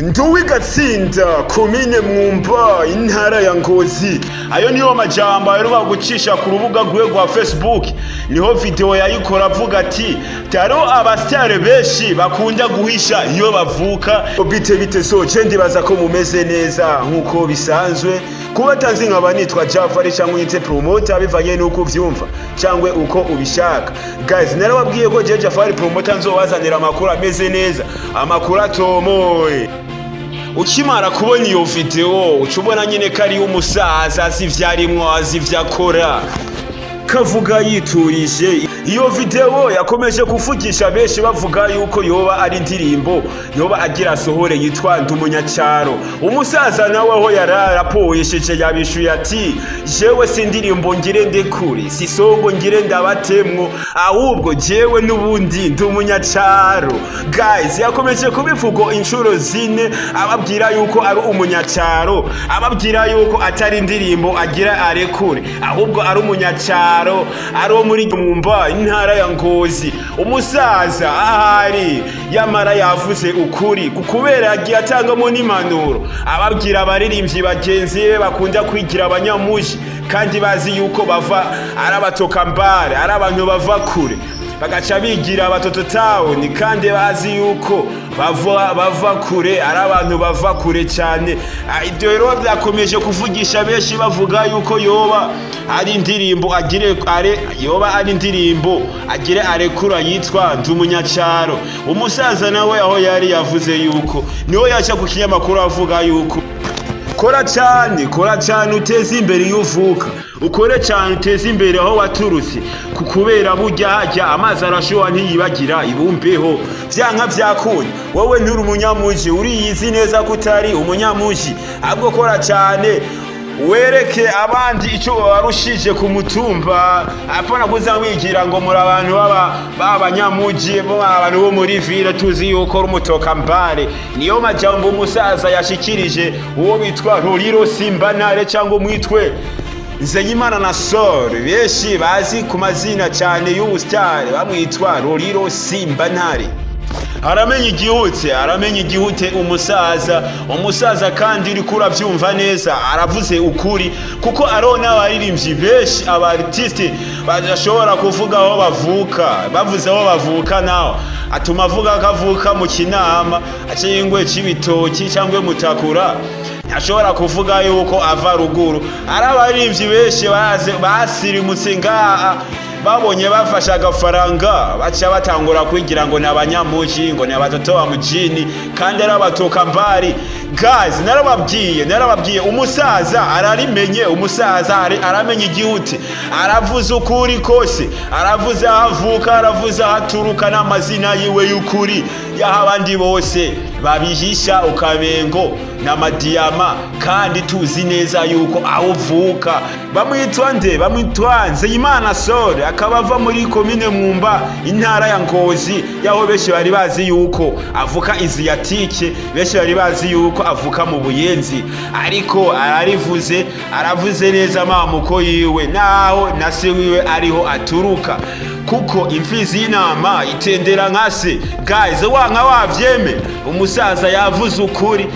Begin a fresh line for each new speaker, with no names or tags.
Nduwigatsinda, komine Mwumba, intara ya Ngozi. Ayo niyo majambo aheruka gucisha ku rubuga rwe rwa Facebook. Niho video yayikora avuga ati taro abastare benshi bakunda guhisha iyo bavuka. Bite bite, so je ndibaza ko mumeze neza nkuko bisanzwe. Kuba tazi nkaba nitwa Jafari cyangwa unyite promoter, bivanye nuko uvyumva cyangwa uko ubishaka. Guys, narababwiye ko je Jafari promoter nzobazanira amakuru ameze neza, amakuru atomoye. Ukimara kubona iyo video uca ubona nyine ko ari umusaza azi ivyarimwo, azi ivyo akora, kavuga yiturije. Iyo video yakomeje kuvugisha benshi, bavuga yuko yoba ari indirimbo yoba agira sohore yitwa Ndi Umunyacyaro. Umusaza nawe aho yararapoyesheje yabishuye ati jewe si indirimbo ngire ndekure, si songo ngire ndabatemwo, ahubwo jewe n'ubundi ndi umunyacyaro. Guys, yakomeje kubivuga inshuro zine, ababwira yuko ari umunyacyaro, ababwira yuko atari indirimbo agira arekure, ahubwo ari umunyacyaro, ari uwo muri Mwumba, intara ya Ngozi. Umusaza ahari yamara yavuze ukuri, kubera yagiye atangamo n'impanuro, ababwira abaririmbyi bagenzi be bakunda kwigira abanyamuji kandi bazi yuko bava ari abatokambare, ari abantu bava kure, bagaca bigira abatoto town kandi bazi yuko bava kure, ari abantu bava kure cyane. Ibyo rero byakomeje kuvugisha benshi, bavuga yuko yoba ari indirimbo agire are yoba ari indirimbo agire arekura yitwa Ndi Umunyacyaro. Umusaza nawe aho yari yavuze yuko niho yaca ku kinyamakuru avuga yuko kora cyane, kora cyane uteze imbere iyo uvuka, ukore cyane uteze imbere aho waturutse, kubera burya hajya amazi arashuha ntiyibagira ibumbeho. Vyanka vyakunda wowe nturi umunyamuji, uriyizi neza ko utari umunyamuji, ahubwo kora cyane wereke abandi icyo warushije ku mutumba. Apana kuza wigira ngo muri abantu b'abanyamuji, bo abantu bo muri ville, tuzi yuko uri umutoka mbare. Niyo majambo umusaza yashikirije uwo bitwa Ruriro Simbanare cyangwa umwitwe Nzeyimana na Sor, benshi bazi ku mazina cyane y'ubusitari bamwitwa Ruriro Simbanare. Aramenya igihute, aramenya igihute umusaza. Umusaza kandi uriko uravyumva neza aravuze ukuri, kuko arona abaririmbyi benshi, aba artiste badashobora kuvuga aho bavuka. Bavuze aho bavuka naho atuma avuga ko avuka mu Kinama acingwe c'ibitoki cyangwa Mutakura, ntashobora kuvuga yuko ava ruguru. Ari abaririmbyi benshi basirimutse ngaha, babonye bafashe agafaranga baca batangura kwigira ngo ni abanyamuji, ngo ni abatoto ba mujini, kandi ari abatoka mbari. Guys, narababwiye umusaza ararimenye, umusaza aramenye igihute, aravuze ukuri kose, aravuze aho avuka, aravuze aho aturuka n'amazina yiwe y'ukuri, yaho abandi bose babihisha ukabengo n'amadiyama, kandi tuzi neza yuko aho uvuka. Bamwitwa nde? Bamwitwa Nzeyimana Sore, akaba ava muri komine Mwumba, intara ya Ngozi, yaho benshi bari bazi yuko avuka Iziyatike, benshi bari bazi yuko avuka mu Buyenzi, ariko ararivuze, aravuze neza amamuko yiwe naho na se wiwe ariho aturuka, kuko imfizi y'intama itendera nka se. Guys, wanka wavyeme, umusaza yavuze ukuri.